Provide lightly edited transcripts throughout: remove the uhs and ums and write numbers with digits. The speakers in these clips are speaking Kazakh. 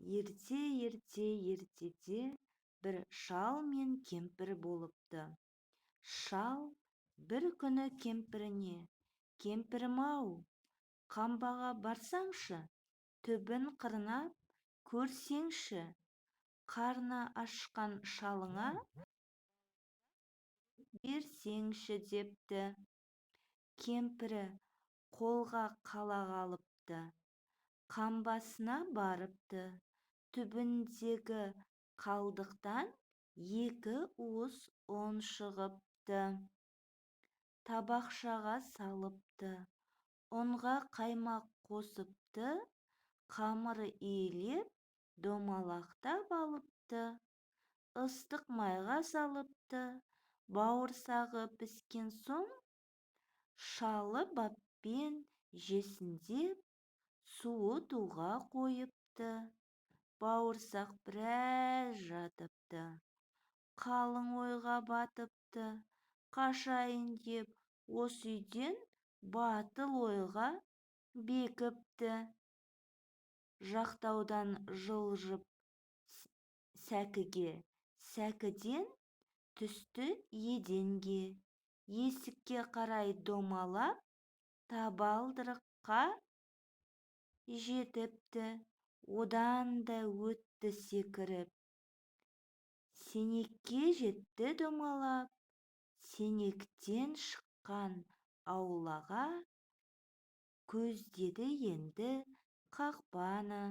Ерте-ерте ертеде бір шал мен кемпір болыпты. Шал бір күні кемпіріне: «Кемпірім-ау, қамбаға барсаңшы, түбін қырнап көрсеңші, қарны ашқан шалыңа берсеңші», – депті. Кемпірі қолға қалақ алыпты, қамбасына барыпты. Түбіндегі қалдықтан 2 уыс ұн шығыпты. Табақшаға салыпты, ұнға қаймақ қосыпты, қамыр илеп, домалақтап алыпты, ыстық майға салыпты. Бауырсағы піскен соң, шалы баппен жесін деп, суытуға қойыпты. Бауырсақ біраз жатыпты, қалың ойға батыпты. Қашайын деп осы үйден батыл ойға бекіпті. Жақтаудан жылжып сәкіге, сәкіден түсті еденге, есікке қарай домалап, табалдырыққа жетіпті. Одан да өтті секіріп, сенекке жетті домалап, сенектен шыққан аулаға көздеді енді қақпаны.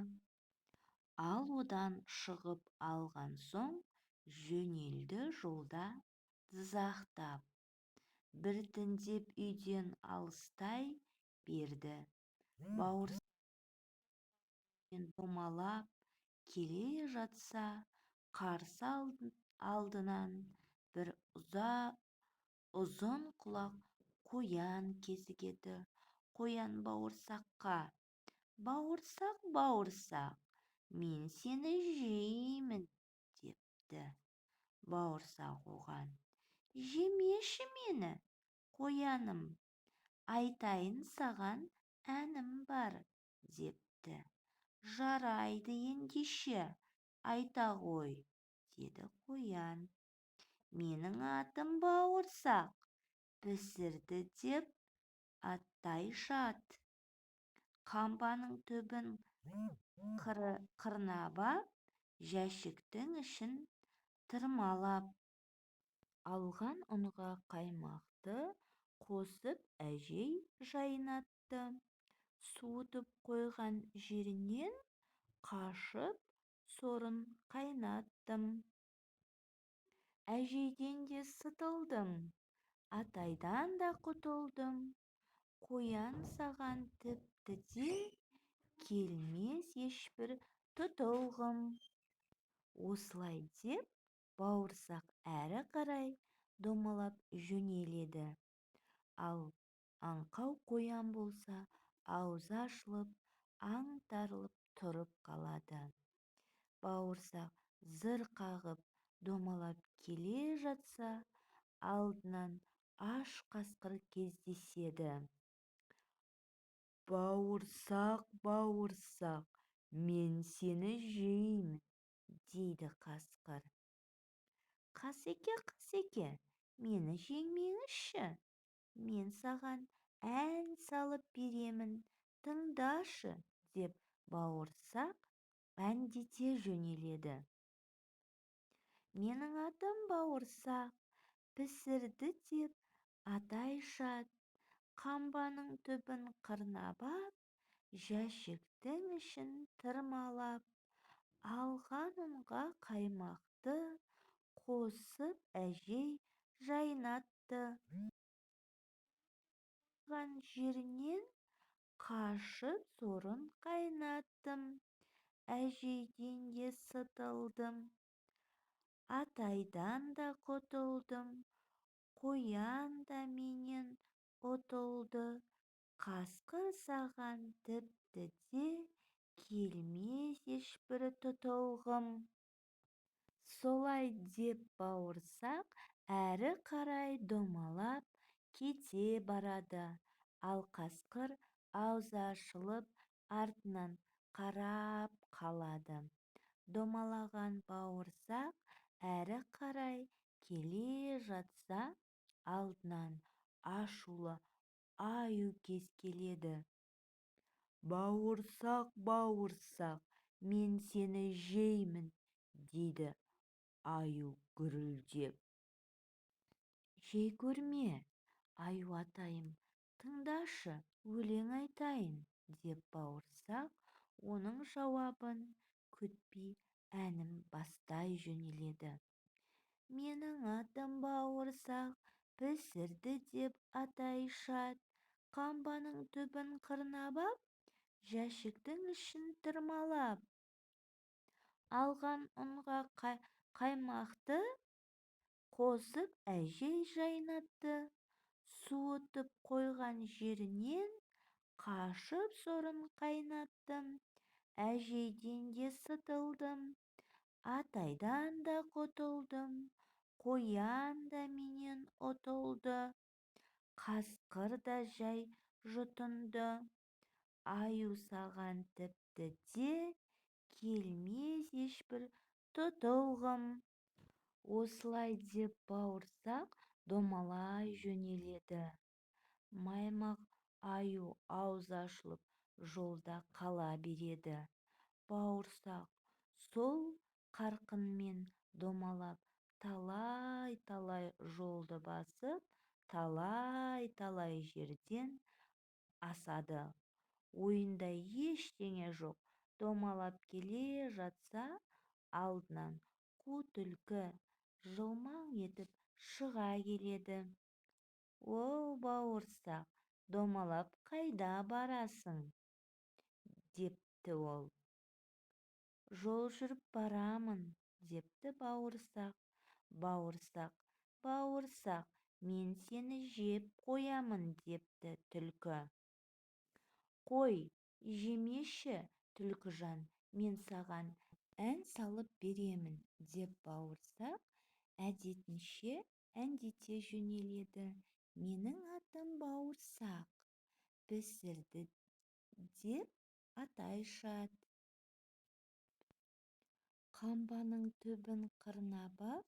Ал одан шығып алған соң жөнелді жолда дызақтап. Біртіндеп үйден алыстай берді. Бауырсақ домалап келе жатса, қарсы алдынан бір ұзын құлақ қоян кезігеді. Қоян бауырсаққа: «Бауырсақ, бауырсақ, мен сені жеймін», – депті. Бауырсақ оған: «Жемеші мені, қояным, айтайын саған әнім бар», – депті. «Жарайды ендеше, айта ғой», – деді қоян. «Менің атым Бауырсақ, пісірді деп аттай жат. Қамбаның түбін қырнап ап, жәшіктің ішін тырмалап. Алған ұнға қаймақты қосып әжей жайнатты. Суытып қойған жерінен қашып сорын қайнаттым. Әжейден де сытылдым, атайдан да құтылдым. Қоян саған тіпті де келмес ешбір тұтылғым». Осылай деп бауырсақ әрі қарай домалап жөнеледі. Ал аңқау қоян болса, аузы ашылып, аңтарылып тұрып қалады. Бауырсақ зыр қағып домалап келе жатса, алдынан аш қасқыр кездеседі. «Бауырсақ, бауырсақ, мен сені жеймін», – дейді қасқыр. «Қасеке, қасеке, мені жемеңізші, мен саған ән салып беремін, тыңдашы», – деп бауырсақ әндете жөнеледі. «Менің атым Бауырсақ, пісірді деп атай жат. Қамбаның түбін қырнап ап, жәшіктің ішін тырмалап. Алған ұнға қаймақты қосып әжей жайнатты. Қойған жерінен қашып сорын қайнаттым. Әжейден де сытылдым, атайдан да құтылдым. Қоян да менен ұтылды. Қасқыр саған тіпті де келмес ешбір тұтылғым». Солай деп бауырсақ әрі қарай домалап кете барады. Ал қасқыр аузы ашылып артынан қарап қалады. Домалаған бауырсақ әрі қарай келе жатса, алдынан ашулы аю кез келеді. «Бауырсақ, бауырсақ, мен сені жеймін!» – дейді аю гүрілдеп. «Жей көрме, аю атайым, тыңдашы, өлең айтайын», – деп бауырсақ оның жауабын күтпей әнін бастай жөнеледі. «Менің атым Бауырсақ, пісірді деп атай шат. Қамбаның түбін қырнап ап, жәшіктің ішін тырмалап, алған ұнға қаймақты қосып әжей жайнатты. Суытып қойған жерінен қашып сорын қайнаттым. Әжейден де сытылдым, атайдан да құтылдым. Қоян да менен ұтылды, қасқыр да жай жұтынды. Аю саған тіпті де келмес ешбір тұтылғым». Осылай деп бауырсақ домалай жөнеледі. Маймақ аю аузы ашылып жолда қала береді. Бауырсақ сол қарқынмен домалап талай-талай жолды басып, талай-талай жерден асады. Ойында ештеңе жоқ домалап келе жатса, алдынан қу түлкі жылмаң етіп шыға келеді. «Оу, бауырсақ, домалап қайда барасың?» – депті ол. «Жол жүріп барамын», – депті бауырсақ. «Бауырсақ, бауырсақ, мен сені жеп қоямын», – депті түлкі. «Қой, жемеші, түлкіжан, мен саған ән салып беремін», – деп бауырсақ әдетінше әндете жөнеледі. «Менің атым Бауырсақ, пісірді деп атай шат. Қамбаның түбін қырнап ап,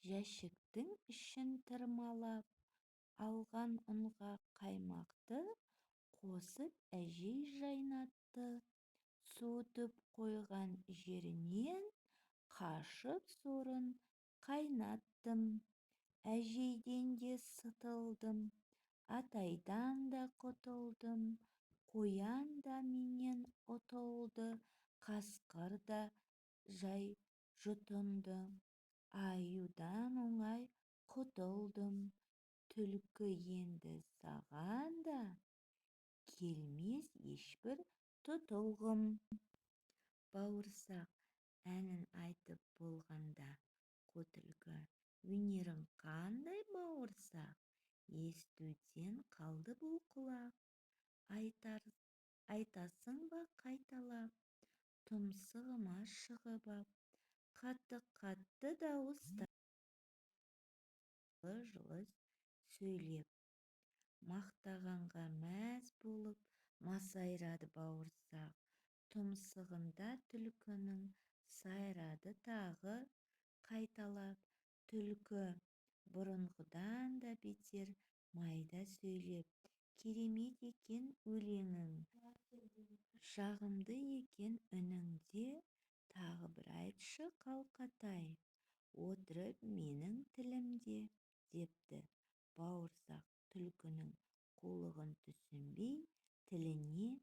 жәшіктің ішін тырмалап, алған ұнға қаймақты қосып әжей жайнатты. Суытып қойған жерінен қашып сорын қайнаттым. Әжейден де сытылдым, атайдан да құтылдым. Қоян да менен ұтылды, қасқыр да жай жұтынды. Аюдан оңай құтылдым. Түлкі енді саған да келмес ешбір тұтылғым». Бауырсақ әнін айтып болғанда қу түлкі: «Өнерің қандай, бауырсақ, естуден қалды бұл құлақ. Айтасың ба қайталап?» Тұмсығыма шығып ап, қатты-қатты дауыстап, жылы-жылы сөйлеп, мақтағанға мәз болып масайрады бауырсақ. Тұмсығында түлкінің сайрады тағы қайталап. Түлкі бұрынғыдан да бетер майда сөйлеп: «Керемет екен өлеңің, жағымды екен үнің де. Тағы бір айтшы, қалқатай, отырып менің тілімде», – депті. Бауырсақ түлкінің қулығын түсінбей, тіліне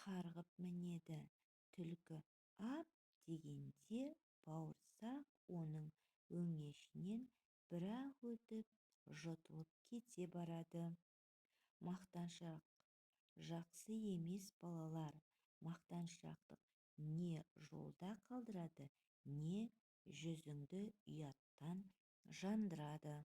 қарғып мінеді. Түлкі ап дегенде бауырсақ оның өңешінен бір-ақ өтіп, жұтылып кете барады. Мақтаншақ жақсы емес, балалар. Мақтаншақтық не жолда қалдырады, не жүзіңді ұяттан жандырады.